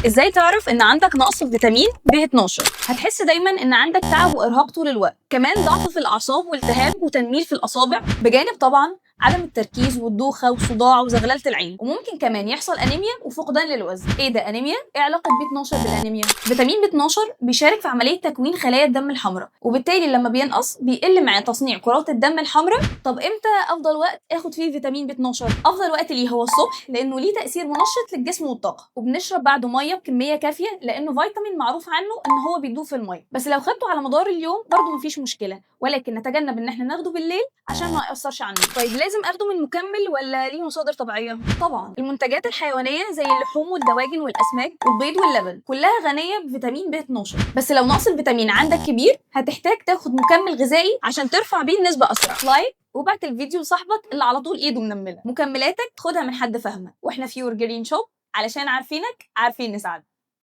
ازاي تعرف ان عندك نقص في فيتامين B12؟ هتحس دايما ان عندك تعب وارهاق طول الوقت، كمان ضعف في الاعصاب والتهاب وتنميل في الاصابع، بجانب طبعا عدم التركيز والدوخه وصداع وزغلله العين، وممكن كمان يحصل انيميا وفقدان للوزن. ايه ده انيميا؟ ايه علاقة B12 بالانيميا؟ فيتامين B12 بيشارك في عملية تكوين خلايا الدم الحمراء، وبالتالي لما بينقص بيقل معاه تصنيع كرات الدم الحمراء. طب امتى افضل وقت اخد فيه فيتامين B12؟ افضل وقت ليه هو الصبح، لانه ليه تاثير منشط للجسم والطاقة، وبنشرب بعده مية بكمية كافيه لانه فيتامين معروف عنه ان هو بيدوب في المية. بس لو خدته على مدار اليوم برضه مفيش مشكلة، ولكن نتجنب ان احنا ناخده بالليل عشان ما ياثرش علينا. طيب لازم اخده من مكمل ولا ليه مصادر طبيعية؟ طبعا المنتجات الحيوانية زي اللحوم والدواجن والاسماك والبيض واللبن كلها غنية بفيتامين B12. بس لو نقص الفيتامين عندك كبير هتحتاج تاخد مكمل غذائي عشان ترفع بيه النسبة اسرع. like وابعت الفيديو لصاحبك اللي على طول ايده منمله. مكملاتك خدها من حد فاهمه، واحنا في Your Green Shop علشان عارفينك عارفين نساعدك.